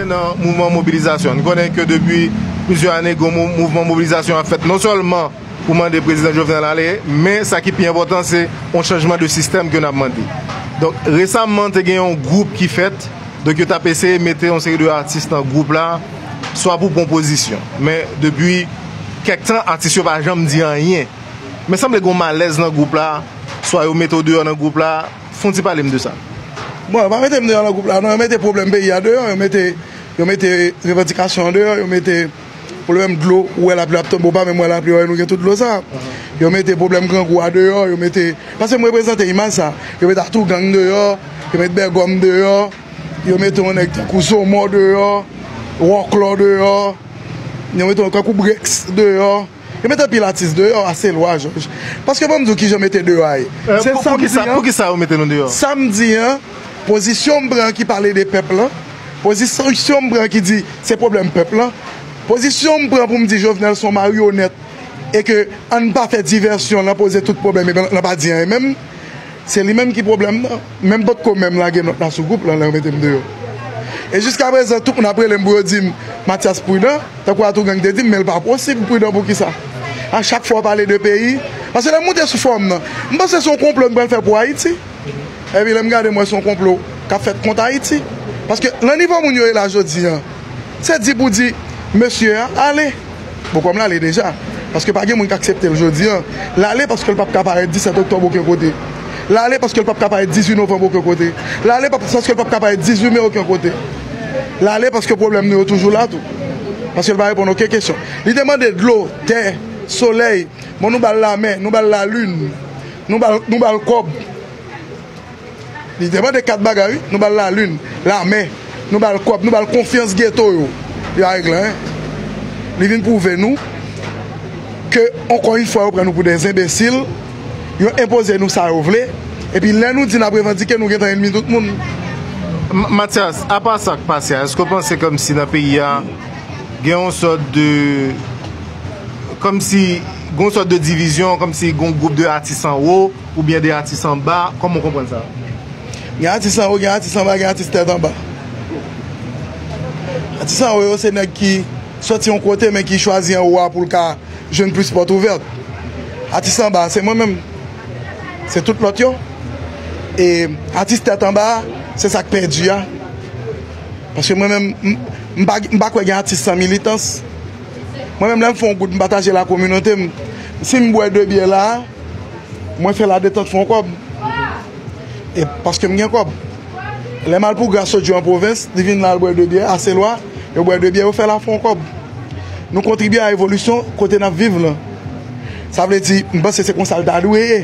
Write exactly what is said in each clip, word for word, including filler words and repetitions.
Nan mouvman mobilizasyon, nou konnen ke depi plizyè ane, gen yon mou- mouvman mobilizasyon ap fèt non sèlman pou mande prezidan Jovenel ale, men sa ki pi enpòtan, se yon chanjman de sistèm ke n ap mande. Donk, resamman, te gen yon gwoup ki fèt, donk, yo t ap eseye mete yon seri de atis nan gwoup la, swa pou pran pozisyon. Men, depi kèk tan, atis yo pa janm di anyen. Men sanble gen yon malèz nan gwoup la, swa yo mete w deyò nan gwoup la, fè yon ti pale m de sa. Bon, yo pa mete m deyò nan gwoup la, non, yo mete pwoblèm peyi a deyò, yo mete, yo mete revandikasyon an deyò, yo mete pwoblèm dlo, ou wè lapli ap tonbe, ou pa menm wè lapli, ou wè nou gen tout dlo sa. Yo mete pwoblèm grangou a deyò, yo mete, paske m reprezante imaj sa, yo mete atoutgang deyò, yo mete bègòm deyò, yo mete yon nèg tankou Zomò deyò, Wòklò deyò, yo mete yon tankou Breks deyò. Yo mete anpil atis deyò, Aselwa, Jòj. Paske ban m di w kijan mete deyò a ye. Se pou, pou ki sa, pou ki sa yo mete nou deyò? Samdi an, pozisyon m pran ki pale de pèp lan, pozisyon m pran ki di se pwoblèm pèp lan, pozisyon m pran pou m di Jovenel se yon maryonèt e ke ann pa fè divèsyon, l an poze tout pwoblèm epi l an pa di anyen menm. Se li menm ki pwoblèm nan. Menm potko menm lage nòt la sou gwoup lan lè yo mete m deyò. E jiskaprezan, tout moun ap rele m pou yo di m, Mathias pridan, tankou Atoutgang te di m, men l pa posib pridan pou ki sa? A chak fwa w pale de peyi, paske lè m moute sou fòm nan, m panse se yon konplo m pral fè pou Ayiti. Epi lè m gade, m wè se yon konplo k ap fèt kont Ayiti. Paske nan nivo moun yo ye la jodi an, se di pou di mesye a ale. Bon, kòm l ale deja, paske pa gen moun k aksepte l jodi an. L ale paske l p ap ka parèt disèt oktòb okenn kote. L ale paske l p ap ka parèt dizuit novanm okenn kote. L ale pa- paske l p ap ka parèt dizuit me okenn kote. L ale paske pwoblèm nou yo toujou la tou. Paske l pa reponn okenn kesyon. Li te mande dlo, tè, solèy. Bon, nou ba l lamè, nou ba l lalin, nou ba l, nou ba l kòb. Li te mande kat bagay, wi. Nou ba l lalin, lamè, nou ba l kòb, nou ba l konfyans geto yo. Li pa regle anyen. Li vin pwouve nou ke, ankò yon fwa, yo pran nou pou de enbesil, yo enpoze nou sa yo vle, epi lè nou di n ap revandike, nou gentan ènmi tout moun. M- Mathias, apa sa k pase a, èske w panse kòmsi nan peyi a, gen yon sòt de, kòmsi, gen yon sòt de divizyon, kòmsi gen yon gwoup de atis anwo, oubyen de atis anba? Kòman w konprann sa? Gen atis anwo, gen atis anba, gen atis tèt anba. Atis anwo yo, se nèg ki sòti yon kote, men ki chwazi anwo a pou l ka jwenn plis pòt ouvè. Atis anba, se mwen menm. Se tout lòt yo. E atis tèt anba, se sa k pèdi a. Paske mwen menm, m- m pa- m pa kwè gen atis san militans. Mwen menm, lè m fè yon goud, m pataje l ak kominote m. Si m bwè de byè la, mwen fè ladetant, fè yon kòb. E paske m gen kòb. Lè Malpougra sot jwe an pwovens, li vin la, l bwè de byè, Aselwa, yo bwè de byè, yo fè la, fè yon kòb. Nou kontribye a evolisyon kote n ap viv lan. Sa vle di, m panse se konsa l ta dwe ye.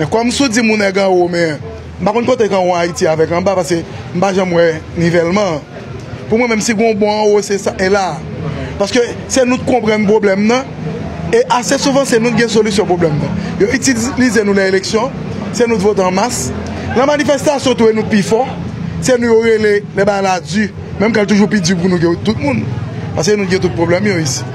Men kòm si w di m yon nèg anwo, men m pa konn kote k anwo Ayiti avèk anba, paske m pa janm wè nivèlman an. Pou mwen menm, si gen yon bon anwo, se sa, e la. Paske se nou t konprann pwoblèm nan. E ase souvan, se nou t gen solisyon pwoblèm nan. Yo itilize nou lè eleksyon, se nou t vote an mas. Nan manifestasyon tou, e nou t pi fò. Se nou yo rele lè bagay la di. Menm kan l toujou pi di pou nou ke tout moun. Paske nou t gen tout pwoblèm yo isi.